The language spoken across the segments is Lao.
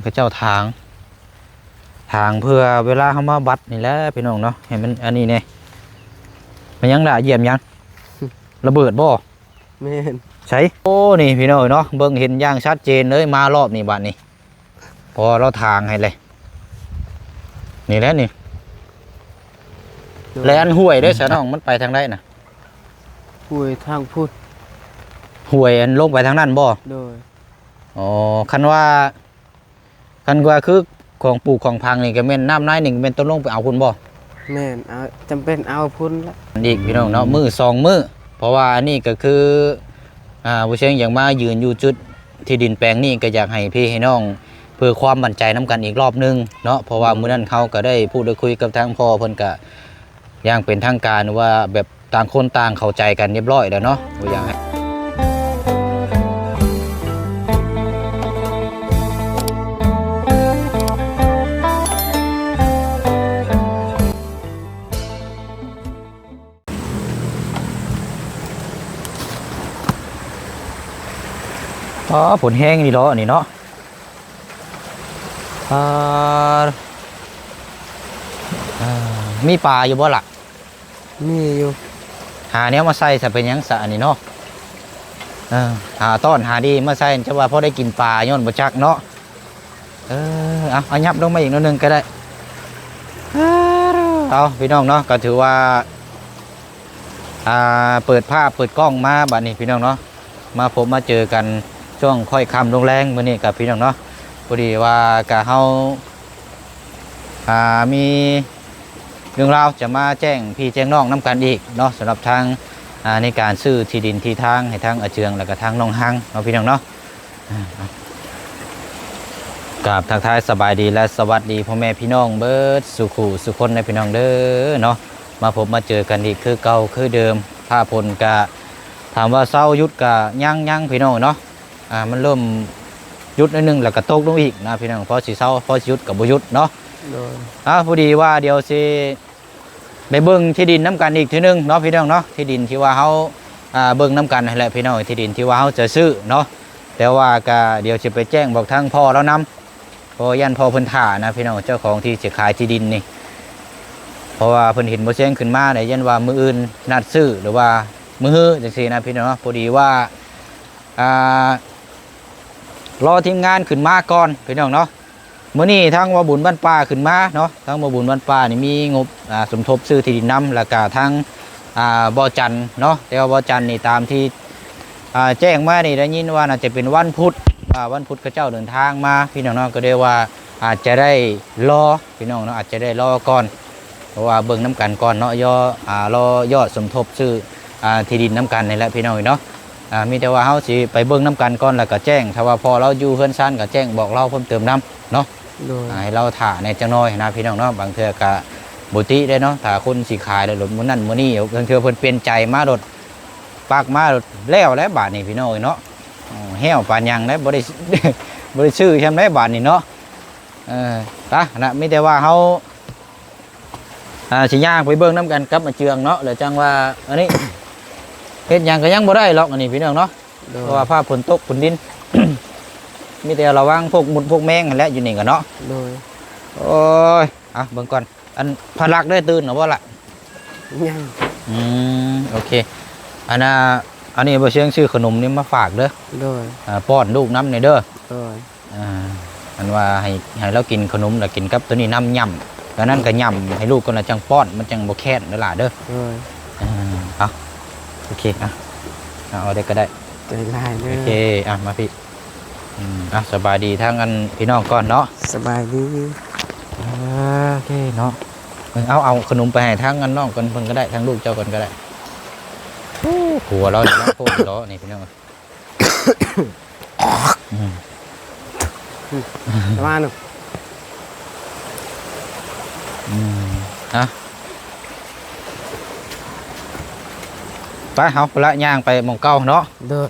ເຂົາເຈົ້າຖາງ ຖາງເພື່ອເວລາເຮົາມາບັດນີ້ແຫຼະພີ່ນ້ອງເນາະ ໃຫ້ມັນອັນນີ້ແດ່. ແມ່ນຫຍັງລະ? ຢຽບຫຍັງ? ລະເບີດບໍ່? ແມ່ນ. ໃສ? ໂອ້ ນີ້ພີ່ນ້ອງເນາະ ເບິ່ງເຫັນຢ່າງຊັດເຈນເລີຍ ມາລອບນີ້ບັດນີ້ ເພາະວ່າລາວຖາງໃຫ້ເລີຍ ນີ້ແຫຼະນີ້. ໂດຍ. ແລະອັນຫ້ວຍເດ້ສະນ້ອງ ມັນໄປທາງໃດນະ? ຫ້ວຍທາງພຸ້ນ. ຫ້ວຍອັນລົງໄປທາງນັ້ນບໍ່? ໂດຍ. ອໍ ຄັນວ່າ ຄັນວ່າຄືຂອງປູກຂອງຝັງນີ້ ກໍແມ່ນນ້ຳໃນນີ້ ແມ່ນຕ້ອງລົງໄປເອົາພຸ້ນບໍ່? ແມ່ນ ເອົາ ຈຳເປັນເອົາພຸ້ນລະ ອີກພີ່ນ້ອງເນາະ ມື້ສອງມື້. ເພາະວ່າອັນນີ້ກໍຄື ອ່າ ບໍ່ຊຽງຢາກມາຢືນຢູ່ຈຸດທີ່ດິນແປງນີ້ ກໍຢາກໃຫ້ພີ່ໃຫ້ນ້ອງເພື່ອຄວາມໝັ້ນໃຈນຳກັນອີກລອບໜຶ່ງເນາະ. ເພາະວ່າ ໂດຍ ມື້ນັ້ນເຮົາກໍໄດ້ພູດໄດ້ຄຸຍກັບທາງພໍ່ເພິ່ນ ກໍຢ່າງເປັນທາງການວ່າແບບ ຕ່າງຄົນຕ່າງເຂົ້າໃຈກັນຮຽບຮ້ອຍແລ້ວເນາະ ບໍ່ຢາກໃຫ້ ອໍ ຝົນແຮງນີ້ເນາະ ອັນນີ້ເນາະ. ອ່າ ອ່າ ມີປາຢູ່ບໍ່ລະ? ມີຢູ່. ຫາແນວມາໃສ່ຊະ ເປັນຫຍັງຊະອັນນີ້ເນາະ. ເອີ ຫາຕ້ອນຫາດີມາໃສ່ ຈະວ່າພໍໄດ້ກິນປາຍ້ອນບໍ່ຈັກເນາະ. ເອີ ເອົາ ເອົາ ຫຍັບລົງມາອີກໜ້ອຍໜຶ່ງກໍໄດ້. ເອົາ ພີ່ນ້ອງເນາະ ກໍຖືວ່າ ອ່າ ເປີດພາບເປີດກ້ອງມາບັດນີ້ ພີ່ນ້ອງເນາະ ມາພົບມາເຈີກັນຊ່ວງຄ່ອຍຄ່ຳລົງແລງມື້ນີ້ກັບພີ່ນ້ອງເນາະ. ພໍດີວ່າກະເຮົາ ອ່າ ມີເລື່ອງລາວຈະມາແຈ້ງພີ່ແຈ້ງນ້ອງນຳກັນອີກເນາະ ສຳລັບທາງ ອ່າ ໃນການຊື້ທີ່ດິນທີ່ທາງໃຫ້ທາງອາເຈືອງ ແລ້ວກະທາງນ້ອງຮັງເນາະ ພີ່ນ້ອງເນາະ. ກາບທັກທາຍສະບາຍດີ ແລະ ສະຫວັດດີພໍ່ແມ່ພີ່ນ້ອງເບິດສູ່ຄູ່ສູ່ຄົນເດີພີ່ນ້ອງເດີເນາະ. ມາພົບມາເຈີກັນອີກຄືເກົ່າຄືເດີມ. ຟ້າຝົນກະຖາມວ່າເຊົາຢຸດກະຍັງໆ ພີ່ນ້ອງເນາະ. ອ່າ ມັນເລີ່ມຢຸດໜ້ອຍໜຶ່ງ ແລ້ວກະຕົກລົງອີກນະພີ່ນ້ອງ. ພໍຊິເຊົາ ພໍຊິຢຸດກະບໍ່ຢຸດເນາະ. ໂດຍ. ອ່າ ພໍດີວ່າດຽວຊິ ໄປເບິ່ງທີ່ດິນນຳກັນອີກເທື່ອໜຶ່ງເນາະ ພີ່ນ້ອງເນາະ. ທີ່ດິນທີ່ວ່າເຮົາ ອ່າ ເບິ່ງນຳກັນຫັ້ນແຫຼະພີ່ນ້ອງ ທີ່ດິນທີ່ວ່າເຮົາຈະຊື້ເນາະ. ແຕ່ວ່າກະດຽວຊິໄປແຈ້ງບອກທາງພໍ່ລາວນຳ ເພາະຢ້ານພໍ່ເພິ່ນຖ້ານະພີ່ນ້ອງ ເຈົ້າຂອງທີ່ຊິຂາຍທີ່ດິນນີ້. ເພາະວ່າເພິ່ນເຫັນບໍ່ແຊງຂຶ້ນມາແລ້ວ ຢ້ານວ່າມື້ອື່ນນັດຊື້ ຫຼືວ່າມື້ຮືຈັ່ງຊີ້ນະພີ່ນ້ອງເນາະ. ພໍດີວ່າ ອ່າ ລໍທີມງານຂຶ້ນມາກ່ອນພີ່ນ້ອງເນາະ. ມື້ນີ້ທາງວ່າບຸນບ້ານປ່າຂຶ້ນມາເນາະ ທາງວ່າບຸນບ້ານປ່ານີ້ມີງົບ ອ່າ ສົມທົບຊື້ທີ່ດິນນຳ ແລ້ວກະທາງ ອ່າ ບໍ່ຈັນເນາະ. ແຕ່ວ່າບໍ່ຈັນນີ້ຕາມທີ່ ອ່າ ແຈ້ງມານີ້ໄດ້ຍິນວ່າໜ້າຈະເປັນວັນພຸດ ອ່າ ວັນພຸດເຂົາເຈົ້າເດີນທາງມາ ພີ່ນ້ອງເນາະ. ກໍເລີຍວ່າອາດຈະໄດ້ລໍ ພີ່ນ້ອງເນາະ ອາດຈະໄດ້ລໍກ່ອນ ເພາະວ່າເບິ່ງນຳກັນກ່ອນເນາະ ຍໍ ອ່າ ລໍຍອດສົມທົບຊື້ ອ່າ ທີ່ດິນນຳກັນນີ້ແຫຼະ ພີ່ນ້ອງເນາະ. ອ່າ ມີແຕ່ວ່າເຮົາຊິໄປເບິ່ງນຳກັນກ່ອນ ແລ້ວກໍແຈ້ງ ຖ້າວ່າພໍ່ລາວຢູ່ເຮືອນຊານກໍແຈ້ງບອກລາວເພີ່ມເຕີມນຳເນາະ. ໂດຍ. ອ່າ ໃຫ້ລາວຖ້າແດ່ຈັກໜ້ອຍນະ ພີ່ນ້ອງເນາະ. ບາງເທື່ອກໍບໍ່ຕິເດ້ເນາະ ຖ້າຄົນຊິຂາຍແລ້ວໂລດມື້ນັ້ນມື້ນີ້ ບາງເທື່ອເພິ່ນປ່ຽນໃຈມາໂລດ ປັກມາໂລດ ແລ້ວແຫຼະບາດນີ້ ພີ່ນ້ອງເອີຍເນາະ. ແຫ້ວປານຫຍັງແລ້ວ ບໍ່ໄດ້ ບໍ່ໄດ້ຊື້ຊ້ຳໃດບາດນີ້ເນາະ. ເອີ ຕານະ ມີແຕ່ວ່າເຮົາ ອ່າ ຊິຍ່າງໄປເບິ່ງນຳກັນກັບອາເຈືອງເນາະ ແລ້ວຈັ່ງວ່າ ອັນນີ້ ເຮັດຫຍັງກໍຍັງບໍ່ໄດ້ຫຼອກ ອັນນີ້ ພີ່ນ້ອງເນາະ. ໂດຍ. ເພາະວ່າຟ້າຝົນຕົກ ຝົນດິນ ມີແຕ່ລະວັງພວກມຸດພວກແມງຫັ້ນແຫຼະ ຢູ່ນີ້ກໍເນາະ. ໂດຍ. ໂອ້ຍ ອ່ະ ເບິ່ງກ່ອນ ອັນພະລັກໄດ້ຕື່ນແລ້ວບໍ່ລະ? ຍັງ. ອືມ ໂອເຄ ອັນນ່າ ອັນນີ້ບໍ່ຊຽງຊື້ຂະໜົມນີ້ມາຝາກເດີ. ໂດຍ. ອ່າ ປ້ອນລູກນຳແດ່ເດີ. ໂດຍ. ອ່າ ອັນວ່າໃຫ້ ໃຫ້ລາວກິນຂະໜົມ ແລ້ວກິນກັບໂຕນີ້ນຳ ຫຍ້ຳ ແລ້ວນັ້ນກໍຫຍ້ຳໃຫ້ລູກກ່ອນ ແລ້ວຈັ່ງປ້ອນ ມັນຈັ່ງບໍ່ແຄ້ນເດີຫຼ້າເດີ. ໂດຍ. ອ່າ ເອົາ ໂອເຄ ອ່ະ ເອົາ ເອົາໄດ້ກໍໄດ້. ໃຈຫຼາຍເດີ. ໂອເຄ ອ່ະ ມາພີ່. ອືມ ອ່ະ ສະບາຍດີທາງອັນພີ່ນ້ອງກ່ອນເນາະ. ສະບາຍດີ. ອ່າ ໂອເຄເນາະ. ເອີ ເອົາ ເອົາຂະໜົມໄປໃຫ້ທາງອັນນ້ອງກ່ອນ ເພິ່ນກໍໄດ້ ທາງລູກເຈົ້າກ່ອນກໍໄດ້. ໂອ້ ຜົວລາວນີ້ລາວໂພດເນາະ ນີ້ພີ່ນ້ອງ. ອືມ ປະມານ ອືມ ອ່ະ ໄປ ເຮົາພຸ້ນລະ ຍ່າງໄປໝ່ອງເກົ່າເນາະ. ໂດຍ.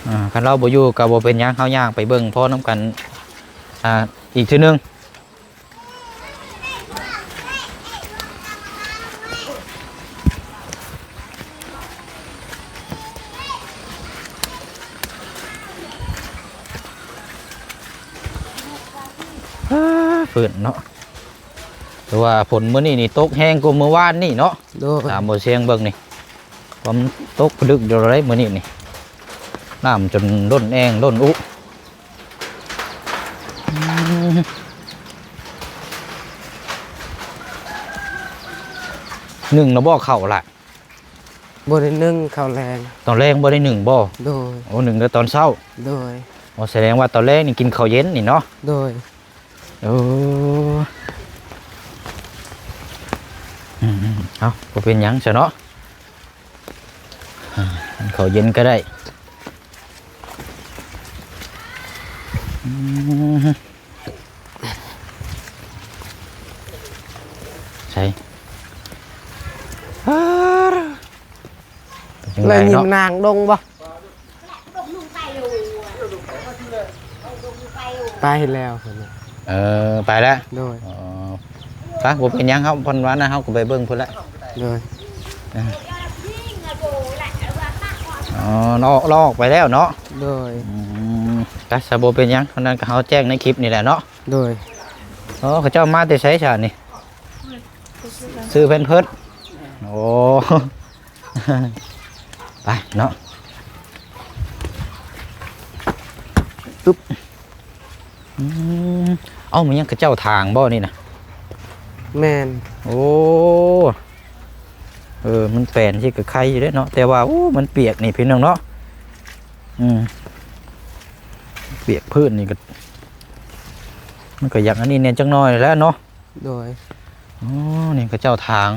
ອ່າ ຄັນລາວບໍ່ຢູ່ກໍບໍ່ເປັນຫຍັງ ເຮົາຍ່າງໄປເບິ່ງພ້ອມນຳກັນ ອ່າ ອີກເທື່ອໜຶ່ງ. ພື້ນເນາະ. ແຕ່ວ່າຝົນມື້ນີ້ນີ້ຕົກແຮງກວ່າມື້ວານນີ້ເນາະ. ໂດຍ ຕາມບໍ່ຊຽງເບິ່ງນີ້ ຄວາມຕົກປະດຶກຢູ່ໃດ໋ມື້ນີ້ນີ້ ນ້ຳຈົນລົ້ນແອ່ງລົ້ນອຸ. ອືມ ໜຶ້ງແລ້ວບໍ່ເຂົ້າລະ? ບໍ່ໄດ້ໜຶ້ງເຂົ້າແລງ. ຕອນແລງບໍ່ໄດ້ໜຶ້ງບໍ່? ໂດຍ ໂອ້ ໜຶ້ງແຕ່ຕອນເຊົ້າ. ໂດຍ ໂອ້ ສະແດງວ່າຕອນແລງນີ້ກິນເຂົ້າເຢັນນີ້ເນາະ. ໂດຍ ໂອ້ ອືມໆ ເອົາ ບໍ່ເປັນຫຍັງຊະເນາະ ອາ ກິນເຂົ້າເຢັນກໍໄດ້. ອືມ ໃສ ເປັນຈັ່ງໃດເນາະ? ແລ້ວຍິມນາງດົງບໍ່? ໄປແລ້ວເພິ່ນ. ເອີ ໄປແລ້ວ. ໂດຍ ອໍ ໄປ ບໍ່ເປັນຫຍັງ ເຮົາ ເພິ່ນວ່ານະ ເຮົາກໍໄປເບິ່ງພຸ້ນແຫຼະ. ໂດຍ ເອີ ອໍ ລອກ ລອກໄປແລ້ວເນາະ. ໂດຍ ອືມ ກະຊະບໍ່ເປັນຫຍັງ ເທົ່ານັ້ນກໍເຮົາແຈ້ງໃນຄລິບນີ້ແຫຼະເນາະ. ໂດຍ ອໍ ເຂົາເຈົ້າມາແຕ່ໃສຊະນີ້? ຊື້ແພມເພີດ. ໂອ້ ໄປເນາະ ອຶບ ອືມ ເອົ້າ ມັນຍັງ ເຂົາເຈົ້າຖາງບໍ່ນີ້ນະ? ແມ່ນ. ໂອ້ ເອີ ມັນແປນຊິກະໄຄຢູ່ເດ້ເນາະ ແຕ່ວ່າ ໂອ້ ມັນປຽກນີ້ພີ່ນ້ອງເນາະ. ອືມ ປຽກພື້ນນີ້ກໍ ມັນກໍຢາກອັນນີ້ແດ່ຈັກໜ້ອຍແຫຼະເນາະ. ໂດຍ ອໍ ນີ້ເຂົາເຈົ້າຖາງ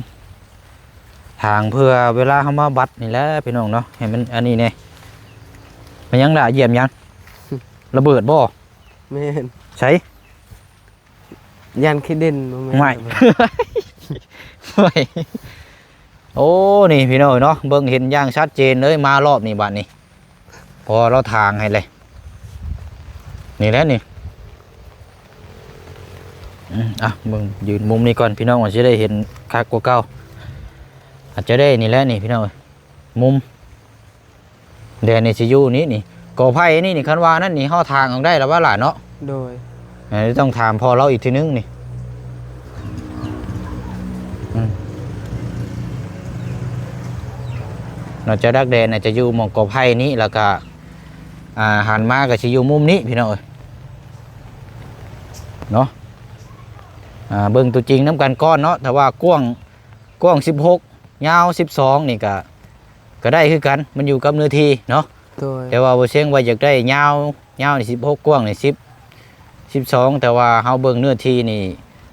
ຖາງເພື່ອເວລາເຮົາມາບັດນີ້ແຫຼະພີ່ນ້ອງເນາະ ໃຫ້ມັນອັນນີ້ແດ່. ແມ່ນຫຍັງລະ? ຢຽບຫຍັງ? ລະເບີດບໍ່? ແມ່ນ. ໃສ? ຢ້ານຂີ້ດິນບໍ່ແມ່ນ. ໂອ້ຍ ໂອ້ ນີ້ພີ່ນ້ອງເນາະ ເບິ່ງເຫັນຢ່າງຊັດເຈນເລີຍ ມາລອບນີ້ບັດນີ້ ເພາະວ່າລາວຖາງໃຫ້ເລີຍ ນີ້ແຫຼະນີ້. ອືມ ອ່ະ ເບິ່ງ ຢືນມຸມນີ້ກ່ອນ ພີ່ນ້ອງອາດຈະໄດ້ເຫັນຄັກກວ່າເກົ່າ ອາດຈະໄດ້ ນີ້ແຫຼະນີ້ພີ່ນ້ອງເອີຍ ມຸມ ແດນນີ້ຊິຢູ່ນີ້ນີ້ ກໍໄຜ່ນີ້ນີ້ ຄັນວ່ານັ້ນນີ້ ເຮົາຖາງອອກໄດ້ລະວ່າຫຼາຍເນາະ. ໂດຍ ອັນນີ້ຕ້ອງຖາມພໍ່ລາວອີກເທື່ອໜຶ່ງນີ້. ອືມ ນອກຈາກດັກແດນ ອາດຈະຢູ່ໝ່ອງກໍໄຜ່ນີ້ ແລ້ວກະ ອ່າ ຫັນມາກໍຊິຢູ່ມຸມນີ້ພີ່ນ້ອງເອີຍເນາະ. ອ່າ ເບິ່ງຕົວຈິງນຳກັນກ່ອນເນາະ ຖ້າວ່າກວ້າງ ກວ້າງສິບຫົກ ຍາວສິບສອງນີ້ກະ ກະໄດ້ຄືກັນ ມັນຢູ່ກັບເນື້ອທີ່ເນາະ. ໂດຍ ແຕ່ວ່າບໍ່ຊຽງວ່າຢາກໄດ້ຍາວ ຍາວນີ້ສິບຫົກ ກວ້າງນີ້ສິບ ສິບສອງ ແຕ່ວ່າເຮົາເບິ່ງເນື້ອທີ່ນີ້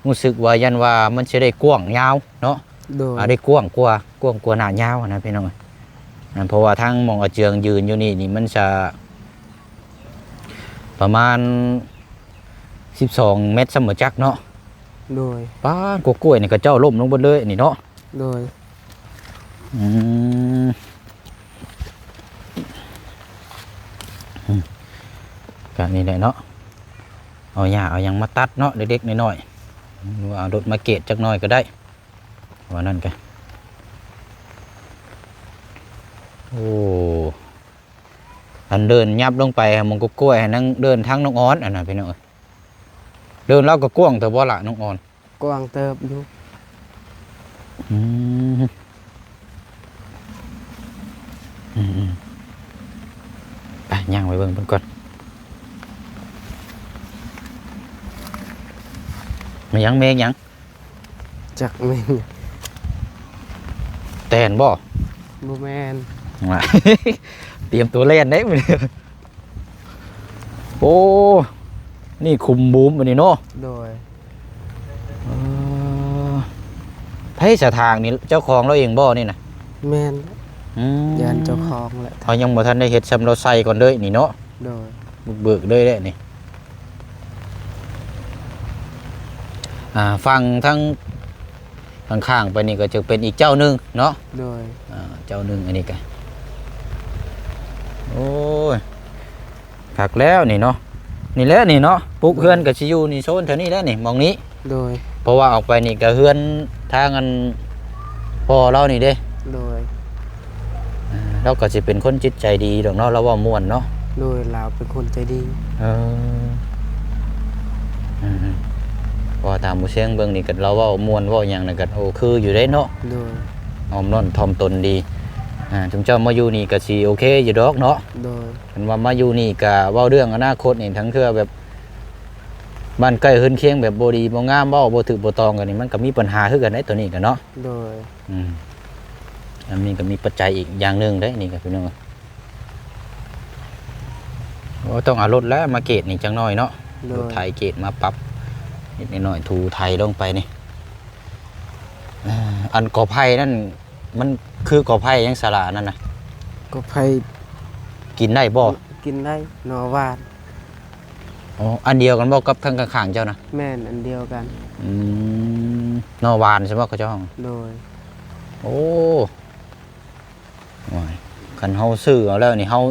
ຮູ້ສຶກວ່າຢ້ານວ່າມັນຊິໄດ້ກວ້າງຍາວເນາະ. ໂດຍ ອາ ໄດ້ກວ້າງກວ່າ ກວ້າງກວ່າໜ້າຍາວຫັ້ນນະພີ່ນ້ອງເອີຍ. ອັນ ເພາະວ່າທາງໝ່ອງອາເຈືອງຢືນຢູ່ນີ້ນີ້ ມັນຈະປະມານສິບສອງແມັດຊ້ຳບໍ່ຈັກເນາະ. ໂດຍ ປາດ ກົກກ້ວຍນີ້ເຂົາເຈົ້າລົ້ມລົງເບິດເລີຍນີ້ເນາະ. ໂດຍ ອືມ ອືມ ກະນີ້ແຫຼະເນາະ ເອົາຫຍ້າເອົາຫຍັງມາຕັດເນາະ ເລັກໆ ນ້ອຍໆ ຫຼືວ່າເອົາລົດມາເກດຈັກໜ້ອຍກໍໄດ້ ວ່ານັ້ນກະ. ໂອ້ ອັນເດີນຫຍັບລົງໄປໝ່ອງກົກກ້ວຍ ໃຫ້ນາງເດີນທາງນ້ອງອອນ ອັນນັ້ນພີ່ນ້ອງເອີຍ. ເດີນລາວກໍກວ້າງເຕີບບໍ່ລະນ້ອງອອນ? ກວ້າງເຕີບຢູ່. ອືມ ອືມໆ ໄປ ຍ່າງໄປເບິ່ງເພິ່ນກ່ອນ. ແມ່ນຫຍັງ ແມ່ນຫຍັງ? ຈັກແມ່ນຫຍັງ? ແຕນບໍ່? ບໍ່ແມ່ນ. ຕຽມຕົວແລ່ນເດ້ມື້ນີ້. ໂອ້ ນີ້ຂຸມບູມອັນນີ້ເນາະ. ໂດຍ ເອີ ໃຜສະຖາງນີ້ ເຈົ້າຂອງລາວເອງບໍ່ນີ້ນະ? ແມ່ນ. ອືມ ຢ້ານເຈົ້າຂອງແຫຼະ ເຮົາຍັງບໍ່ທັນໄດ້ເຮັດ ຊ່ຳລາວໃສ່ກ່ອນເລີຍນີ້ເນາະ. ໂດຍ ບຸກເບີກເລີຍແຫຼະນີ້. ອ່າ ຝັ່ງທາງ ຂ້າງໆ ໄປນີ້ກໍຈະເປັນອີກເຈົ້າໜຶ່ງເນາະ. ໂດຍ ອ່າ ເຈົ້າໜຶ່ງ ອັນນີ້ກະ ໂອ້ຍ ຄັກແລ້ວນີ້ເນາະ. ນີ້ແຫຼະນີ້ເນາະ ປຸກເຮືອນກໍຊິຢູ່ນີ້ ໂຊນແຖວນີ້ແຫຼະນີ້ ໝ່ອງນີ້. ໂດຍ ເພາະວ່າອອກໄປນີ້ກໍເຮືອນທາງອັນພໍ່ລາວນີ້ເດ້. ໂດຍ ເອີ ລາວກໍຊິເປັນຄົນຈິດໃຈດີດອກເນາະ ລາວເວົ້າມ່ວນເນາະ. ໂດຍ ລາວເປັນຄົນໃຈດີ. ເອີ ອືມ ເພ ວ່າຕາມຜູ້ຊຽງເບິ່ງນີ້ກໍລາວເວົ້າມ່ວນເວົ້າຫຍັງນະກໍໂອຄືຢູ່ເດ້ເນາະ ໂດຍ ອ່ອມນ້ອມຖ່ອມຕົນດີ. ອ່າ ຈຸມເຈົ້າມາຢູ່ນີ້ກໍຊິໂອເຄຢູ່ດອກເນາະ ໂດຍ ຄັນວ່າມາຢູ່ນີ້ກໍເວົ້າເລື່ອງອະນາຄົດນີ້ ທັງເທື່ອແບບບ້ານໃກ້ເຮືອນຄຽງແບບບໍ່ດີບໍ່ງາມ ເວົ້າບໍ່ຖືກບໍ່ຕອງກັນນີ້ ມັນກໍມີບັນຫາຄືກັນເດ້ໂຕນີ້ກໍເນາະ ໂດຍ ອືມ ອັນນີ້ກໍມີປັດໄຈອີກຢ່າງໜຶ່ງເດ້ນີ້ກໍພີ່ນ້ອງ. ໂອ້ ຕ້ອງເອົາລົດແລ້ວມາເກດນີ້ຈັກໜ້ອຍເນາະ ໂດຍ ລົດໄຖເກດມາປັບນິດໜ້ອຍ ຖູໄຖລົງໄປນີ້. ເອີ ອັນກໍໄຜ່ນັ້ນ ມັນຄືກໍໄຜ່ຫຍັງສາລານັ້ນນະ? ກໍໄຜ່ ກິນໄດ້ບໍ່? ກິນໄດ້ ໜໍ່ຫວານ. ອໍ ອັນດຽວກັນບໍ່ກັບທາງຂ້າງໆເຈົ້ານະ? ແມ່ນ ອັນດຽວກັນ. ອືມ ໜໍ່ຫວານໃຊ່ບໍ່ເຂົາເຈົ້າ? ໂດຍ. ໂອ້ ໂອ້ຍ ຄັນເຮົາຊື້ເອົາແລ້ວນີ້ ເຮົາ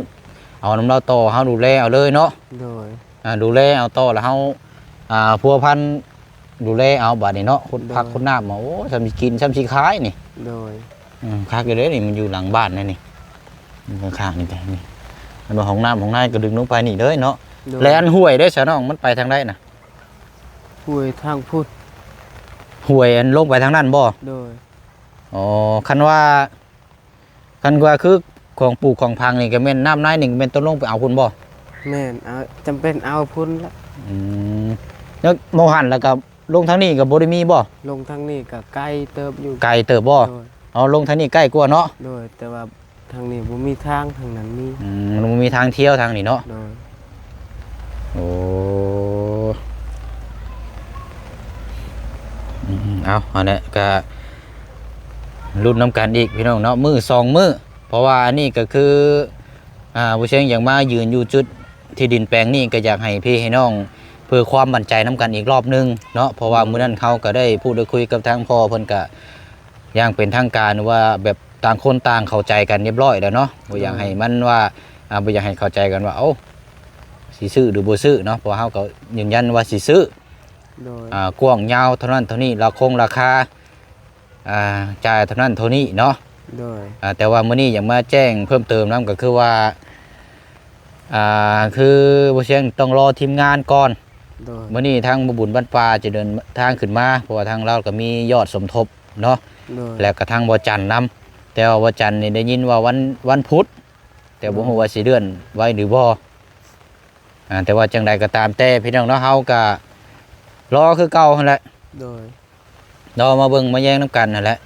ເອົານຳລາວຕໍ່ ເຮົາດູແລເອົາເລີຍເນາະ. ໂດຍ. ອ່າ ດູແລເອົາຕໍ່ ແລ້ວເຮົາ ອ່າ ພົວພັນດູແລເອົາບາດນີ້ເນາະ ຂຸດຜັກ ໂດຍ ຂຸດນ້ຳ ໂອ້ ຊ່ຳຊິກິນ ຊ່ຳຊິຂາຍນີ້. ໂດຍ. ອືມ ຄັກຢູ່ເດ້ນີ້ ມັນຢູ່ຫຼັງບ້ານເດ້ນີ້ ຂ້າງໆນີ້ ນີ້ ອັນວ່າຫ້ອງນ້ຳຫ້ອງໃນກໍດຶງລົງໄປນີ້ເລີຍເນາະ. ໂດຍ. ແລະ ອັນຫ້ວຍເດ້ຊະນ້ອງ ມັນໄປທາງໃດນະ? ຫ້ວຍທາງພຸ້ນ. ຫ້ວຍອັນລົງໄປທາງນັ້ນບໍ່? ໂດຍ. ອໍ ຄັນວ່າ ຄັນວ່າຄືຂອງປູກຂອງຝັງນີ້ ກໍແມ່ນນ້ຳໃນນີ້ ແມ່ນຕ້ອງລົງໄປເອົາພຸ້ນບໍ່? ແມ່ນ ເອົາ ຈຳເປັນເອົາພຸ້ນລະ. ອືມ ແລ້ວໝ່ອງຫັ້ນ ແລ້ວກໍລົງທາງນີ້ກໍບໍ່ໄດ້ມີບໍ່? ລົງທາງນີ້ກໍໄກເຕີບຢູ່. ໄກເຕີບບໍ່? ໂດຍ. ເອົາ ລົງທາງນີ້ໃກ້ກວ່າເນາະ? ໂດຍ ແຕ່ວ່າທາງນີ້ບໍ່ມີທາງ ທາງນັ້ນມີ. ອືມ ມັນບໍ່ມີທາງທ່ຽວທາງນີ້ເນາະ? ໂດຍ. ໂອ້ ອືມ ເອົາ ອັນນີ້ກໍລຸ້ນນຳກັນອີກພີ່ນ້ອງເນາະ ມື້ສອງມື້ ເພາະວ່າອັນນີ້ກໍຄື ອ່າ ຜູ້ຊຽງຢາກມາຢືນຢູ່ຈຸດທີ່ດິນແປງນີ້ ກໍຢາກໃຫ້ພີ່ໃຫ້ນ້ອງເພື່ອຄວາມໝັ້ນໃຈນຳກັນອີກລອບໜຶ່ງເນາະ ເພາະວ່າ ໂດຍ ມື້ນັ້ນເຮົາກໍໄດ້ພູດໄດ້ຄຸຍກັບທາງພໍ່ເພິ່ນ ກໍຢ່າງເປັນທາງການວ່າແບບຕ່າງຄົນຕ່າງເຂົ້າໃຈກັນຮຽບຮ້ອຍແລ້ວເນາະ ບໍ່ຢາກໃຫ້ມັນວ່າ ໂດຍ ອ່າ ບໍ່ຢາກໃຫ້ເຂົ້າໃຈກັນວ່າ ເອົ້າ ຊິຊື້ຫຼືບໍ່ຊື້ເນາະ ເພາະເຮົາກໍຢືນຢັນວ່າຊິຊື້. ໂດຍ. ອ່າ ກວ້າງຍາວເທົ່ານັ້ນເທົ່ານີ້ ລາຄົງລາຄາ ອ່າ ຈ່າຍເທົ່ານັ້ນເທົ່ານີ້ເນາະ. ໂດຍ. ອ່າ ແຕ່ວ່າມື້ນີ້ຢາກມາແຈ້ງເພີ່ມເຕີມນຳ ກໍຄືວ່າ ອ່າ ຄືບໍ່ຊຽງຕ້ອງລໍທີມງານກ່ອນ. ໂດຍ. ມື້ນີ້ທາງບໍ່ບຸນບ້ານປ່າຈະເດີນທາງຂຶ້ນມາ ເພາະວ່າທາງລາວກໍມີຍອດສົມທົບເນາະ. ໂດຍ. ແລ້ວກໍທາງບໍ່ຈັນນຳ ແຕ່ວ່າບໍ່ຈັນນີ້ໄດ້ຍິນວ່າວັນ ວັນພຸດ ແຕ່ບໍ່ຮູ້ວ່າຊິເລື່ອນໄວ້ຫຼືບໍ່. ອ່າ ແຕ່ວ່າຈັ່ງໃດກໍຕາມແຕ່ພີ່ນ້ອງເນາະ ເຮົາກໍລໍຄືເກົ່າຫັ້ນແຫຼະ. ໂດຍ. ລໍມາເບິ່ງມາແຍງນຳກັນຫັ້ນແຫຼະ.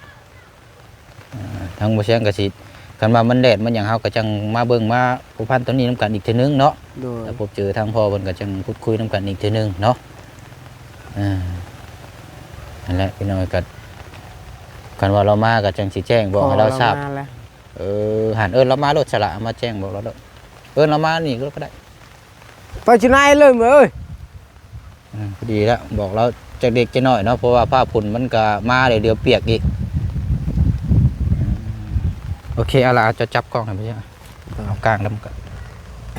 ອ່າ ທາງບໍ່ຊຽງກໍຊິ ຄັນວ່າມັນແດດມັນຫຍັງ ເຮົາກໍຈັ່ງມາເບິ່ງມາພົວພັນຕົວນີ້ນຳກັນອີກເທື່ອໜຶ່ງເນາະ. ໂດຍ. ແລ້ວພົບເຈີທາງພໍ່ເພິ່ນກໍຈັ່ງຄຸດຄຸຍນຳກັນອີກເທື່ອໜຶ່ງເນາະ. ອ່າ ຫັ້ນແຫຼະພີ່ນ້ອງ ກໍ ຄັນວ່າລາວມາກໍຈັ່ງຊິແຈ້ງບອກໃຫ້ລາວຊາບ. ເອີ ຫັ້ນ ເອີ້ນລາວມາໂລດຊະລະ ມາແຈ້ງບອກລາວໂລດ ເອີ້ນລາວມານີ້ກໍໄດ້. ໄປຊິໄນເລີຍເອີຍ. ອືມ ພໍດີແລ້ວ ບອກລາວຈັກເດັກຈັກນ້ອຍເນາະ ເພາະວ່າຟ້າຝົນມັນກໍມາແລ້ວ ດຽວປຽກອີກ. ໂອເຄ ເອົາລະ ເອົາ ເຈົ້າຈັບກ້ອງໃຫ້ເພິ່ນ ເອົາກາງນຳກັນ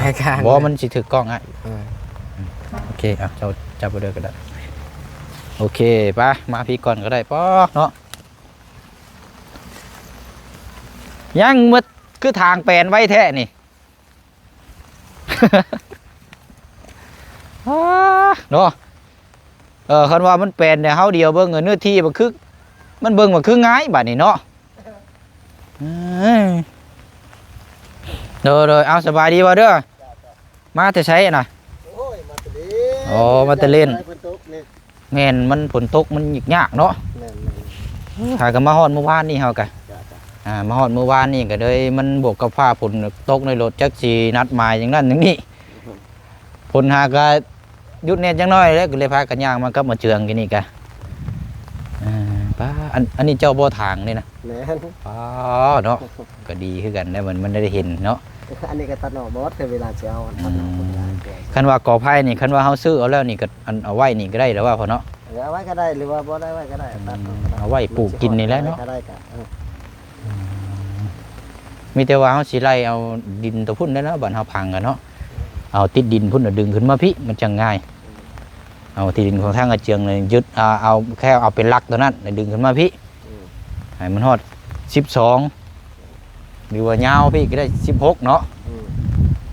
ໃຫ້ກາງ ບໍ່ ມັນຊິຖືກກ້ອງອ້າຍ. ເອີ ໂອເຄ ເອົາ ເຈົ້າຈັບໄວ້ເດີກໍໄດ້. ໂອເຄ ໄປ ມາພີ້ກ່ອນກໍໄດ້ ປອເນາະ. ຍັງໝົດ ຄືທາງແປນໄວແທ້ນີ້. ອາ ເນາະ ເອີ ຄັນວ່າມັນແປນແນວເຮົາດຽວເບິ່ງເນື້ອທີ່ມັນຄື ມັນເບິ່ງວ່າຄືງ່າຍບາດນີ້ເນາະ. ເອີ ໂດຍໆ ເອົາ ສະບາຍດີບໍ່ເດີ? ມາແຕ່ໃສນະ? ໂອ້ຍ ມາແຕ່ເລ່ນ. ອໍ ມາແຕ່ເລ່ນ. ຝົນຕົກນີ້. ແມ່ນ ມັນຝົນຕົກມັນຍາກເນາະ. ແມ່ນໆ ຫາກໍມາຮອດມື້ວານນີ້ເຮົາກະ ຈ້ະໆ ອ່າ ມາຮອດມື້ວານນີ້ກໍເລີຍ ມັນບວກກັບຟ້າຝົນຕົກໃນລົດ ຈັກຊິນັດໝາຍຈັ່ງນັ້ນຈັ່ງນີ້ ຝົນຫາກໍຢຸດແດ່ຈັກໜ້ອຍແລ້ວ ກໍເລີຍພາກັນຍ່າງມາກັບໝາເຈືອງກີ້ນີ້ກະ. ອ່າ ປ້າ ອັນ ອັນນີ້ເຈົ້າບໍ່ທາງນີ້ນະ? ແມ່ນ. ປ້າ ເນາະ ກໍດີຄືກັນໄດ໋ ມັນ ມັນໄດ້ເຫັນເນາະ. ອັນນີ້ກໍຕັດອອກໝົດ ເວລາຊິເອົາ ອືມ ຕັດອອກໝົດ. ຄັນວ່າກໍໄຜ່ນີ້ ຄັນວ່າເຮົາຊື້ເອົາແລ້ວນີ້ ກໍອັນເອົາໄວ້ນີ້ກໍໄດ້ແລ້ວວ່າພໍ່ເນາະ? ເອີ ເອົາໄວ້ກໍໄດ້ ຫຼືວ່າບໍ່ໄດ້ໄວ້ກໍໄດ້ ອືມ ຕັດອອກກໍໄດ້ ເອົາໄວ້ປູກກິນນີ້ແຫຼະເນາະ. ມັນຊິຮອດໄປກໍໄດ້ກໍ ເອີ ອືມ ມີແຕ່ວ່າເຮົາຊິໄລ່ເອົາດິນຕົວພຸ້ນໄດ້ເນາະ ບາດເຮົາພັງກັນເນາະ ເອົາຕິດດິນພຸ້ນ ແລ້ວດຶງຂຶ້ນມາພີ້ ມັນຈັ່ງງ່າຍ. ເອົາທີ່ດິນຂອງທາງອາເຈືອງນີ້ຍຶດ ເອົາ ເອົາແຄ່ເອົາເປັນຫຼັກຕົວນັ້ນ ແລ້ວດຶງຂຶ້ນມາພີ້ ອືມ ໃຫ້ມັນຮອດສິບສອງ ຫຼືວ່າຍາວພີ້ກໍໄດ້ສິບຫົກເນາະ. ອືມ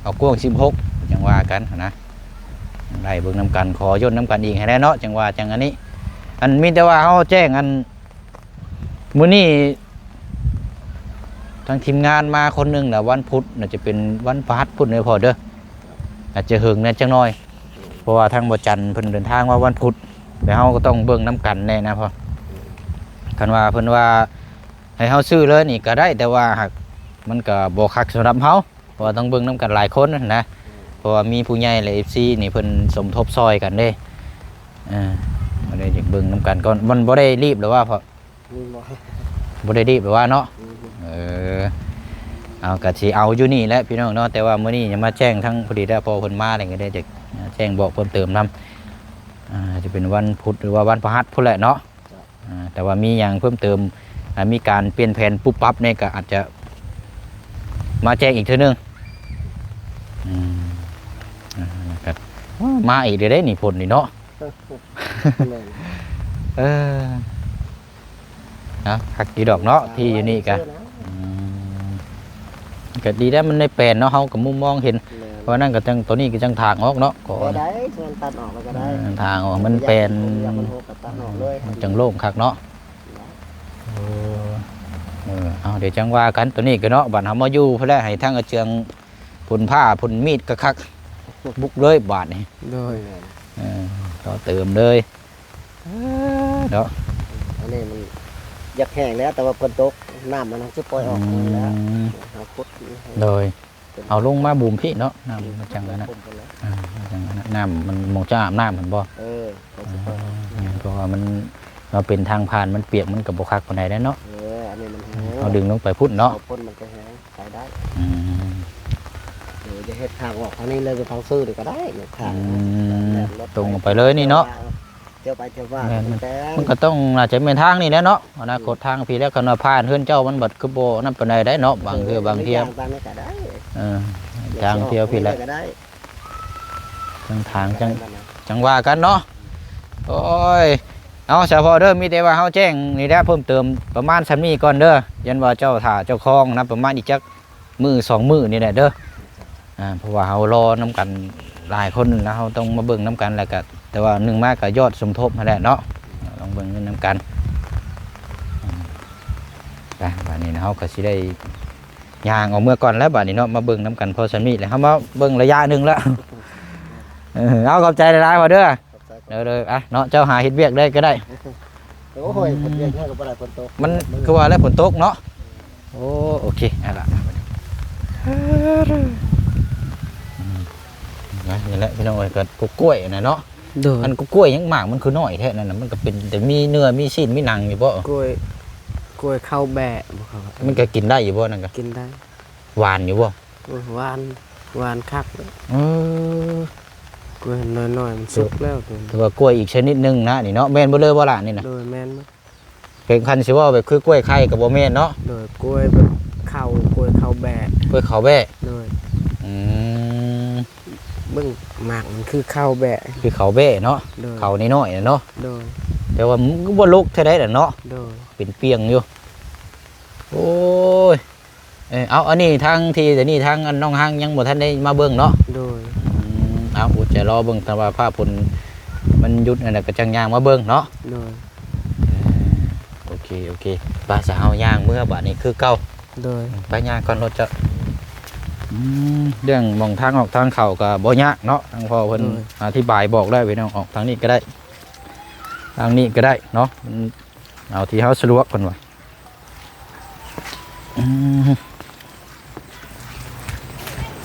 ເອົາກວ້າງສິບຫົກ ຈັ່ງວ່າກັນຫັ້ນນະ ໄລ່ເບິ່ງນຳກັນ ຂໍຍົນນຳກັນອີກຫັ້ນແຫຼະເນາະ ຈັ່ງວ່າຈັ່ງອັນນີ້. ອັນມີແຕ່ວ່າເຮົາແຈ້ງ ອັນ ມື້ນີ້ທາງທີມງານມາຄົນໜຶ່ງນະ ວັນພຸດ ໜ້າຈະເປັນວັນພະຫັດພຸ້ນເດີພໍ່ເດີ ອາດຈະເຫິງແດ່ຈັກໜ່ອຍ ເພາະວ່າທາງບໍ່ຈັນເພິ່ນເດີນທາງມາວັນພຸດ ແລ້ວເຮົາກໍຕ້ອງເບິ່ງນຳກັນແດ່ນະພໍ່. ຄັນວ່າເພິ່ນວ່າໃຫ້ເຮົາຊື້ເລີຍນີ້ກໍໄດ້ ແຕ່ວ່າຫາກມັນກໍບໍ່ຄັກສຳລັບເຮົາ ເພາະວ່າຕ້ອງເບິ່ງນຳກັນຫຼາຍຄົນນະ ເພາະວ່າມີຜູ້ໃຫຍ່ ແລະ ເອັຟຊີ ນີ້ເພິ່ນສົມທົບຊ່ອຍກັນເດ້. ເອີ ກໍເລີຍຢາກເບິ່ງນຳກັນກ່ອນ ມັນບໍ່ໄດ້ລີບຫຼືວ່າ ເພາະ ອືມ ບໍ່ ບໍ່ໄດ້ລີບຫຼືວ່າເນາະ. ອືມ ເອີ ເອົາ ກໍຊິເອົາຢູ່ນີ້ແຫຼະພີ່ນ້ອງເນາະ ແຕ່ວ່າມື້ນີ້ຍັງມາແຈ້ງທັງ ພໍດີແລ້ວ ພໍເພິ່ນມາແລ້ວ ກໍໄດ້ຈະແຈ້ງບອກເພີ່ມເຕີມນຳ ອ່າ ຈະເປັນວັນພຸດ ຫຼືວ່າວັນພະຫັດພຸ້ນແຫຼະເນາະ. ອ່າ ແຕ່ວ່າມີຫຍັງເພີ່ມເຕີມ ອ່າ ມີການປ່ຽນແຜນປຸບປັບນີ້ ກໍອາດຈະມາແຈ້ງອີກເທື່ອໜຶ່ງ. ອືມ ອ່າ ກໍ ໂອ້ ມາອີກເດ້ນີ້ ຝົນນີ້ເນາະ. ແມ່ນ ເອີ ເນາະ ຄັກຢູ່ດອກເນາະ ທີ່ຢູ່ນີ້ກະ ອືມ ກໍດີແລ້ວ ມັນໄດ້ແປນເນາະ ເຮົາກໍມຸມມອງເຫັນ. ແມ່ນ ເພາະນັ້ນກໍຈັ່ງ ໂຕນີ້ກໍຈັ່ງຖາງອອກເນາະ ກໍ ກໍໄດ້ ສ່ວນຕັດອອກແລ້ວກໍໄດ້. ເອີ ຖາງອອກ ມັນແປນ ມັນຢາກມັນຫົກກໍຕັດອອກເລີຍ ມັນຈັ່ງໂລ່ງຄັກເນາະ. ເອີ ເອີ ເອົາ ດຽວຈັ່ງວ່າກັນ ໂຕນີ້ກໍເນາະ ບາດເຮົາມາຢູ່ພຸ້ນແຫຼະ ໃຫ້ທາງອາເຈືອງ ຜົນຜ້າ ຜົນມີດຄັກໆ ບຸກເລີຍບາດນີ້. ໂດຍ ເອີ ຕໍ່ເຕີມເລີຍ. ເອີ ເນາະ ອັນນີ້ມັນຢາກແຫ້ງແລ້ວ ແຕ່ວ່າຝົນຕົກ ນ້ຳມັນຊິປ່ອຍອອກ. ອືມ ແລ້ວເຮົາຂຸດ ໂດຍ ເອົາລົງມາບຸມພີ້ເນາະ ນ້ຳມັນຈັ່ງອັນນັ້ນ. ອ່າ ມັນຈັ່ງອັນນັ້ນ ນ້ຳມັນ ໝ່ອງຈະອາບນ້ຳຫັ້ນບໍ່? ເອີ ກໍຊິປ່ອຍອອກ. ອືມ ແມ່ນ ເພາະວ່າມັນ ວ່າເປັນທາງຜ່ານ ມັນປຽກ ມັນກໍບໍ່ຄັກປານໃດແຫຼະເນາະ. ເອີ ອັນນີ້ມັນແຫ້ງ ເຮົາດຶງລົງໄປພຸ້ນເນາະ ເອົາພຸ້ນມັນກໍແຫ້ງ ໄປໄດ້. ອືມ ເອີ ຈະເຮັດທາງອອກທາງນີ້ເລີຍ ໄປທາງຊື່ນີ້ກໍໄດ້ ທາງ ອືມ ແບບລົດ ຕົງອອກໄປເລີຍນີ້ເນາະ. ທ່ຽວໄປທ່ຽວມາ ແມ່ນ ມັນ ມັນກໍຕ້ອງ ໜ້າຈະແມ່ນທາງນີ້ແຫຼະເນາະ ອະນາຄົດ ອືມ ທາງພີ້ແຫຼະ. ຄັນວ່າຜ່ານເຮືອນເຈົ້າ ມັນບັດຄືບໍ່ນັ້ນປານໃດໄດ໋ເນາະ ບາງເທື່ອ ເອີ ບາງທຽວ ຢ່າງຕາມນີ້ກໍໄດ້. ເອີ ທາງທຽວພີ້ແຫຼະ ກໍໄດ້ ທາງທາງຈັ່ງ ຈັ່ງວ່າກັນເນາະ. ໂອ້ຍ ເອົາ ສະເພາະເດີ ມີແຕ່ວ່າເຮົາແຈ້ງນີ້ແຫຼະ ເພີ່ມເຕີມປະມານສ່ຳນີ້ກ່ອນເດີ ຢ້ານວ່າເຈົ້າຖ້າເຈົ້າຂອງນະ ປະມານອີກຈັກມື້ສອງມື້ນີ້ແຫຼະເດີ. ອ່າ ເພາະວ່າເຮົາລໍນຳກັນຫຼາຍຄົນ ແລ້ວເຮົາຕ້ອງມາເບິ່ງນຳກັນ ແລ້ວກະ ແຕ່ວ່າໜຶ່ງມາກະຍອດສົມທົບຫັ້ນແຫຼະເນາະ ລອງເບິ່ງນຳກັນ. ອ່າ ໄປ ບາດນີ້ເຮົາກໍຊິໄດ້ ຍ່າງອອກເມືອກ່ອນແລ້ວບາດນີ້ເນາະ ມາເບິ່ງນຳກັນພໍສ່ຳນີ້ແຫຼະ ເຮົາມາເບິ່ງໄລຍະໜຶ່ງແລ້ວ. ເອີ ເອົາ ຂອບໃຈຫຼາຍໆ ພໍ່ເດີ. ຂອບໃຈ ເດີໆ ອ່ະເນາະ ເຈົ້າຫາເຮັດວຽກໄດ້ກໍໄດ້. ໂອ້ຍ ອືມ ເຮັດວຽກແທ້ກໍບໍ່ໄດ້ ຝົນຕົກ ມັນຄືວ່າແຫຼະ ຝົນຕົກເນາະ. ໂອ້ ໂອເຄ ເອົາລະ ອືມ ນະ ນີ້ແຫຼະພີ່ນ້ອງເອີຍ ກໍກົກກ້ວຍນະເນາະ. ໂດຍ ອັນກົກກ້ວຍຫຍັງໝາກມັນຄືນ້ອຍແທ້ນັ້ນນະ ມັນກໍເປັນແຕ່ມີເນື້ອມີຊີ້ນມີໜັງຢູ່ບໍ່? ກ້ວຍ ກ້ວຍເຂົ້າແບ້ບໍ່ ມັນກໍກິນໄດ້ຢູ່ບໍ່ນັ້ນກໍ? ກິນໄດ້. ຫວານຢູ່ບໍ່? ໂອ້ຍ ຫວານ ຫວານຄັກເລີຍ. ເອີ ກ້ວຍນ້ອຍໆ ມັນສຸກແລ້ວ ຖືວ່າກ້ວຍອີກຊະນິດໜຶ່ງນະນີ້ເນາະ. ແມ່ນເບິດເລີຍບໍ່ລະນີ້ນະ? ໂດຍ ແມ່ນເບິດ. ເປັນຄັນຊິເວົ້າແບບຄືກ້ວຍໄຂ່ກໍບໍ່ແມ່ນເນາະ? ໂດຍ ກ້ວຍແບບເຂົ້າ ກ້ວຍເຂົ້າແບ້ ກ້ວຍເຂົ້າແບ້. ໂດຍ ອືມ ເບິ່ງໝາກມັນຄືເຂົ້າແບ້ ຄືເຂົ້າແບ້ເນາະ. ໂດຍ ເຂົ້ານ້ອຍໆນະເນາະ. ໂດຍ ແຕ່ວ່າມັນກໍບໍ່ລົກເທົ່າໃດລະເນາະ. ໂດຍ ເປັນປ່ຽງຢູ່. ໂອ້ຍ ເອີ ເອົາ ອັນນີ້ທາງທີ່ ດຽວນີ້ທາງອັນນ້ອງຮັງຍັງບໍ່ທັນໄດ້ມາເບິ່ງເນາະ. ໂດຍ ອືມ ເອົາ ອົດໃຈລໍເບິ່ງ ຖ້າວ່າຟ້າຝົນມັນຢຸດ ອັນນັ້ນກໍຈັ່ງຍ່າງມາເບິ່ງເນາະ. ໂດຍ ເອີ ໂອເຄ ໂອເຄ ໄປ ຊະ ເຮົາຍ່າງເມືອບາດນີ້ຄືເກົ່າ. ໂດຍ ໄປ ຍ່າງກ່ອນໂລດເຈົ້າ. ອືມ ເລື່ອງໝ່ອງທາງອອກທາງເຂົ້າກໍບໍ່ຍາກເນາະ ທາງພໍ່ເພິ່ນ ໂດຍ ອະທິບາຍບອກແລ້ວ ພີ່ນ້ອງ ອອກທາງນີ້ກໍໄດ້ ທາງນີ້ກໍໄດ້ເນາະ ມັນ ເອົາທີ່ເຮົາສະດວກເພິ່ນວ່າ. ອືມ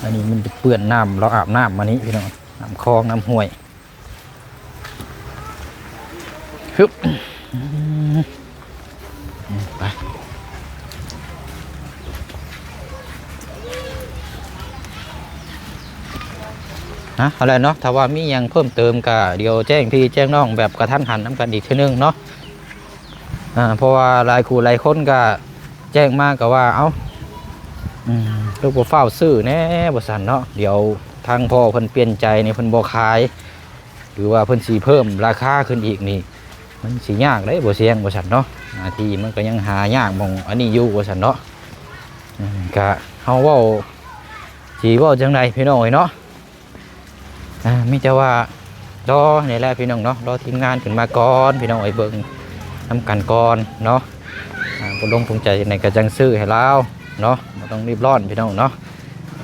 ອັນນີ້ມັນຈະເປື້ອນນ້ຳ ລາວອາບນ້ຳມານີ້ພີ່ນ້ອງ ນ້ຳຄອງ ນ້ຳຫ້ວຍ. ຮຶບ ອືມ ໄປ ນະ ເອົາແຫຼະເນາະ ຖ້າວ່າມີຫຍັງເພີ່ມເຕີມກະດຽວແຈ້ງພີ່ແຈ້ງນ້ອງແບບກະທັນຫັນນຳກັນອີກເທື່ອໜຶ່ງເນາະ. ອ່າ ເພາະວ່າຫຼາຍຄູ່ຫຼາຍຄົນກໍແຈ້ງມາກໍວ່າ ເອົ້າ ອືມ ຄືບໍ່ຟ້າວຊື້ແດ່ວ່າຊັ້ນເນາະ ດຽວທາງພໍ່ເພິ່ນປ່ຽນໃຈນີ້ ເພິ່ນບໍ່ຂາຍ ຫຼືວ່າເພິ່ນຊິເພີ່ມລາຄາຂຶ້ນອີກນີ້ ມັນຊິຍາກເດ້ບໍ່ສ່ຽງວ່າຊັ້ນເນາະ. ໜ້າທີ່ມັນກໍຍັງຫາຍາກໝ່ອງອັນນີ້ຢູ່ວ່າຊັ້ນເນາະ. ອືມ ກະເຮົາເວົ້າ ຊິເວົ້າຈັ່ງໃດພີ່ນ້ອງເອີຍເນາະ. ອ່າ ມີແຕ່ວ່າ ລໍນີ້ແຫຼະພີ່ນ້ອງເນາະ, ລໍທີມງານຂຶ້ນມາກ່ອນພີ່ນ້ອງເອີຍ, ເບິ່ງນຳກັນກ່ອນເນາະ. ອ່າ ຕົກລົງປົງໃຈຈັ່ງໃດກໍຈັ່ງຊື້ໃຫ້ລາວເນາະ, ບໍ່ຕ້ອງຣີບຮ້ອນພີ່ນ້ອງເນາະ.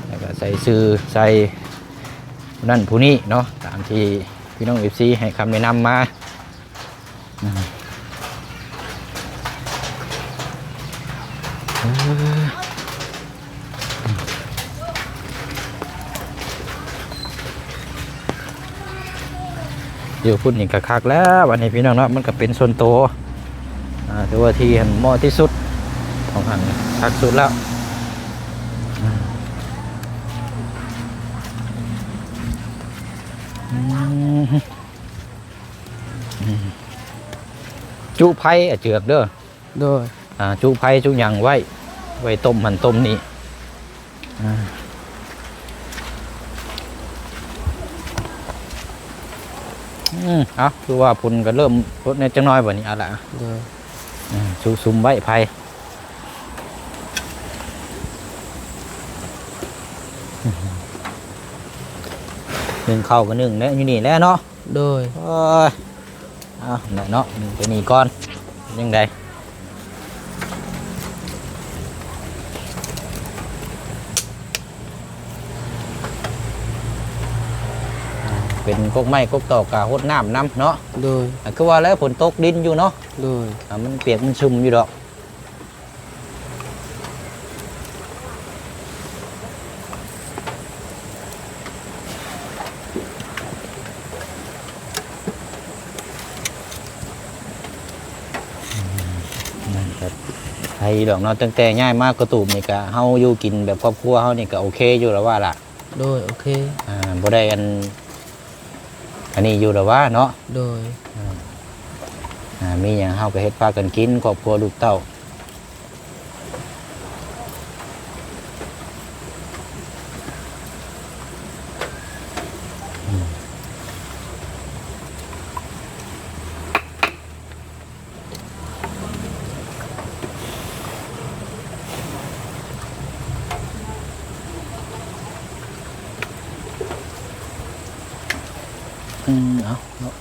ແລ້ວກໍໃສ່ຊື່ໃສ່ຜູ້ນັ້ນຜູ້ນີ້ເນາະ, ຕາມທີ່ພີ່ນ້ອງເອັຟຊີໃຫ້ຄຳແນະນຳມາ. ອືມ ເອີ ຢູ່ພຸ້ນນີ້ກໍຄັກແລ້ວ ອັນນີ້ພີ່ນ້ອງເນາະ, ມັນກໍເປັນສ່ວນໂຕ ອ່າ ຖືວ່າທີ່ຫັ້ນເໝາະທີ່ສຸດ ຂອງຫັ້ນຄັກສຸດແລ້ວ. ອືມ ອືມ ອືມ ຈຸໄຟ ອາ ເຈືອກເດີ. ໂດຍ ອ່າ ຈຸໄຟຈຸຫຍັງໄວ້ ໄວ້ຕົ້ມຫັ້ນຕົ້ມນີ້. ອ່າ ອືມ ເອົາ ຄືວ່າຝົນກໍເລີ່ມລົດແດ່ຈັກໜ້ອຍບັດນີ້ ເອົາລະ. ໂດຍ ອ່າ ສຸ ສຸມໄວ້ໄຟ ໜຶ້ງເຂົ້າກໍໜຶ້ງແຫຼະ ຢູ່ນີ້ແຫຼະເນາະ. ໂດຍ ໂອ້ຍ ເອົາແຫຼະເນາະ ໜຶ້ງໄປນີ້ກ່ອນ ຍັງໄດ້ ເປັນກົກໄມ້ກົກຕອກກະຫົດນ້ຳນຳເນາະ. ໂດຍ ອ່າ ຄືວ່າແລ້ວ ຝົນຕົກດິນຢູ່ເນາະ. ໂດຍ ອ່າ ມັນປຽກມັນຊຸ່ມຢູ່ດອກ. ນັ້ນກໍໄດ້ດອກເນາະ, ຕັ້ງແຕ່ຍ້າຍມາກະຕູບນີ້ກະ ເຮົາຢູ່ກິນແບບຄອບຄົວເຮົານີ້ກະໂອເຄຢູ່ລະວ່າລະ. ໂດຍ ໂອເຄ ອ່າ ບໍ່ໄດ້ອັນ ອັນນີ້ຢູ່ລະວ່າເນາະ. ໂດຍ ອ່າ ອ່າ ມີຫຍັງເຮົາກໍເຮັດພາກັນກິນ ຄອບຄົວລູກເຕົ້າ. ອືມ ເອົາເນາະ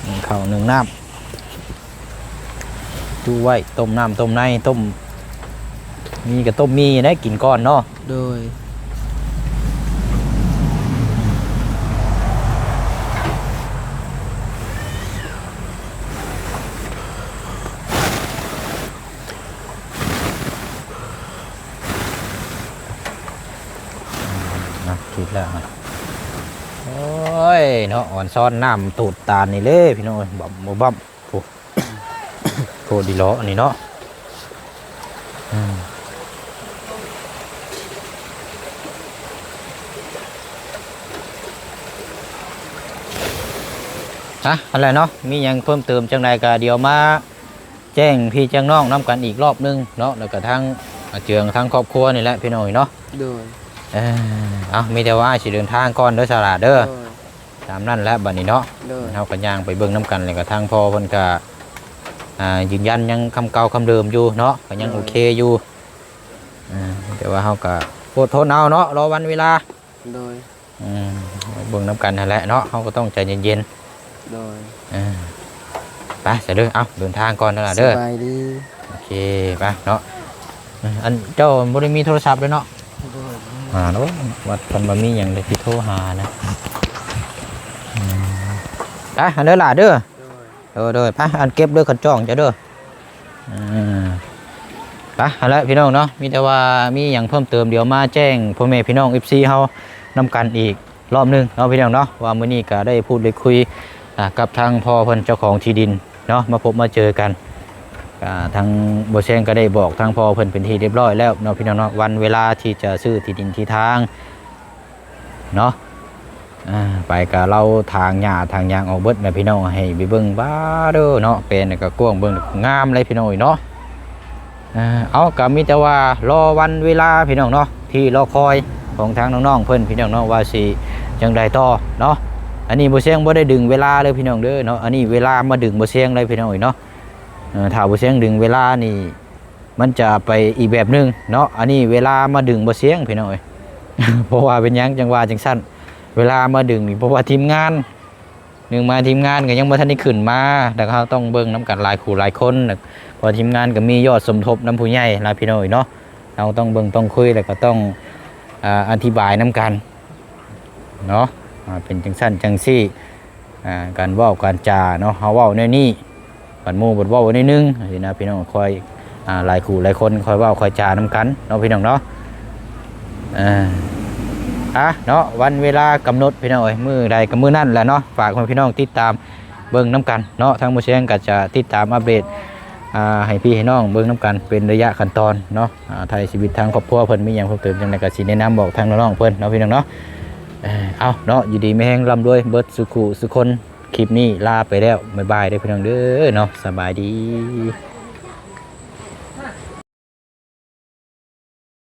ໜຶ້ງເຂົ້າໜຶ້ງນ້ຳ ຈຸໄວ້ ຕົ້ມນ້ຳຕົ້ມໃນ ຕົ້ມມີກໍຕົ້ມມີແຫຼະ ກິນກ່ອນເນາະ. ໂດຍ ນະ ຄິດແລ້ວ ໂອ້ຍເນາະ ອອນຊ້ອນນ້ຳຕູດຕານນີ້ເລີຍພີ່ນ້ອງເອີຍ ບັບບໍ່ບັບ. ໂອ້ ໂພດດີເລາະອັນນີ້ເນາະ. ອືມ ອ່ະ ອັນແຫຼະເນາະ ມີຫຍັງເພີ່ມເຕີມຈັ່ງໃດກໍດຽວມາແຈ້ງພີ່ແຈ້ງນ້ອງນຳກັນອີກລອບໜຶ່ງເນາະ, ແລ້ວກໍທາງອາເຈືອງ ທາງຄອບຄົວນີ້ແຫຼະ ພີ່ນ້ອງເນາະ. ໂດຍ ເອີ ເອົາ ມີແຕ່ວ່າອ້າຍຊິເດີນທາງກ່ອນເດີສາຫຼາເດີ. ໂດຍ ຕາມນັ້ນແຫຼະບັດນີ້ເນາະ. ໂດຍ ເຮົາກໍຍ່າງໄປເບິ່ງນຳກັນ ແລ້ວກໍທາງພໍ່ເພິ່ນກໍ ອ່າ ຢືນຢັນຍັງຄຳເກົ່າຄຳເດີມຢູ່ເນາະ ກໍຍັງ ໂດຍ ໂອເຄຢູ່. ອ່າ ແຕ່ວ່າເຮົາກໍອົດທົນເອົາເນາະ ລໍວັນເວລາ. ໂດຍ ອືມ ເບິ່ງນຳກັນຫັ້ນແຫຼະເນາະ ເຮົາກໍຕ້ອງໃຈເຢັນໆ. ໂດຍ ອ່າ ໄປຊະເດີ ເອົາ ເດີນທາງກ່ອນເດີຫຼ້າເດີ. ສະບາຍດີ ໂອເຄ ໄປເນາະ. ອັນເຈົ້າບໍ່ໄດ້ມີໂທລະສັບເລີຍເນາະ? ບໍ່ ອ່າ ໂອ້ ວ່າຄັນວ່າມີຫຍັງໄດ້ຊິໂທຫານະ. ອືມ ໄປຫັ້ນເດີຫຼ້າເດີ. ໂດຍ ໂດຍ ໂດຍ ໄປ ອັນເກັບເດີ ຄັນຈ້ອງເຈົ້າເດີ. ອ່າ ໄປ ຫັ້ນແຫຼະພີ່ນ້ອງເນາະ ມີແຕ່ວ່າມີຫຍັງເພີ່ມເຕີມ ດຽວມາແຈ້ງພໍ່ແມ່ພີ່ນ້ອງເອັຟຊີເຮົານຳກັນອີກ ລອບໜຶ່ງເນາະ ພີ່ນ້ອງເນາະ ວ່າມື້ນີ້ກໍໄດ້ພູດໄດ້ຄຸຍ ອ່າ ກັບທາງພໍ່ເພິ່ນເຈົ້າຂອງທີ່ດິນເນາະ ມາພົບມາເຈີກັນ. ກໍທາງບໍ່ແຊງກໍໄດ້ບອກທາງພໍ່ເພິ່ນເປັນທີ່ຮຽບຮ້ອຍແລ້ວເນາະ ພີ່ນ້ອງເນາະ ວັນເວລາທີ່ຈະຊື້ທີ່ດິນທີ່ທາງເນາະ. ອ່າ ໄປກໍເລົ່າຖາງຫຍ້າຖາງຫຍັງອອກເບິດນະ ພີ່ນ້ອງ ໃຫ້ໄປເບິ່ງ ບາດເດີເນາະ ແປນກໍກວ້າງ ເບິ່ງງາມເລີຍ ພີ່ນ້ອງເອີຍເນາະ. ອ່າ ເອົາ ກໍມີແຕ່ວ່າລໍວັນເວລາ ພີ່ນ້ອງເນາະ ທີ່ລໍຄອຍຂອງທາງນ້ອງໆເພິ່ນ ພີ່ນ້ອງເນາະ ວ່າຊິຈັ່ງໃດຕໍ່ເນາະ. ອັນນີ້ບໍ່ແຊງບໍ່ໄດ້ດຶງເວລາເລີຍ ພີ່ນ້ອງເດີເນາະ ອັນນີ້ເວລາມາດຶງບໍ່ແຊງເລີຍ ພີ່ນ້ອງເອີຍເນາະ. ເອີ ຖ້າບໍ່ແຊງດຶງເວລານີ້ ມັນຈະໄປອີກແບບໜຶ່ງເນາະ ອັນນີ້ເວລາມາດຶງບໍ່ສຽງ ພີ່ນ້ອງເອີຍ. ເພາະວ່າເປັນຫຍັງຈັ່ງວ່າຈັ່ງຊັ້ນ ເວລາມາດຶງນີ້ ເພາະວ່າທີມງານ ໜຶ່ງມາທີມງານກໍຍັງບໍ່ທັນໄດ້ຂຶ້ນມາ ແລ້ວເຮົາຕ້ອງເບິ່ງນຳກັນຫຼາຍຄູ່ຫຼາຍຄົນ ເພາະທີມງານກໍມີຍອດສົມທົບນຳຜູ້ໃຫຍ່ຫຼາຍ ພີ່ນ້ອງເອີຍເນາະ. ເຮົາຕ້ອງເບິ່ງຕ້ອງຄຸຍ ແລ້ວກໍຕ້ອງ ອາ ອະທິບາຍນຳກັນເນາະ ອາ ເປັນຈັ່ງຊັ້ນຈັ່ງຊີ້ ອາ ການເວົ້າການຈາເນາະ ເຮົາເວົ້າແນວນີ້ ບັດໝູ່ບັດເວົ້າແນວໜຶ່ງຊີ້ນະ ພີ່ນ້ອງ. ຄ່ອຍ ອາ ຫຼາຍຄູ່ຫຼາຍຄົນຄ່ອຍເວົ້າຄ່ອຍຈານຳກັນເນາະ ພີ່ນ້ອງເນາະ. ເອີ ອາ ເນາະ ວັນເວລາກຳນົດ ພີ່ນ້ອງເອີຍ ມື້ໃດກໍມື້ນັ້ນແຫຼະເນາະ. ຝາກໃຫ້ພີ່ນ້ອງຕິດຕາມເບິ່ງນຳກັນເນາະ ທາງໝູ່ແຊງກໍຈະຕິດຕາມອັບເດດ ອາ ໃຫ້ພີ່ໃຫ້ນ້ອງເບິ່ງນຳກັນເປັນໄລຍະຂັ້ນຕອນເນາະ. ອາ ຖ່າຍຊີວິດທາງຄອບຄົວເພິ່ນ ມີຫຍັງເພີ່ມເຕີມຈັ່ງໃດກໍຊິແນະນຳບອກທາງນ້ອງໆເພິ່ນເນາະ ພີ່ນ້ອງເນາະ. ເອີ ເອົາເນາະ ຢູ່ດີມີແຮງ ລ່ຳລວຍເບິດສູ່ຄູ່ສູ່ຄົນ. ຄລິບນີ້ລາໄປແລ້ວ ບາຍບາຍເດີພີ່ນ້ອງເດີເນາະ ສະບາຍດີ.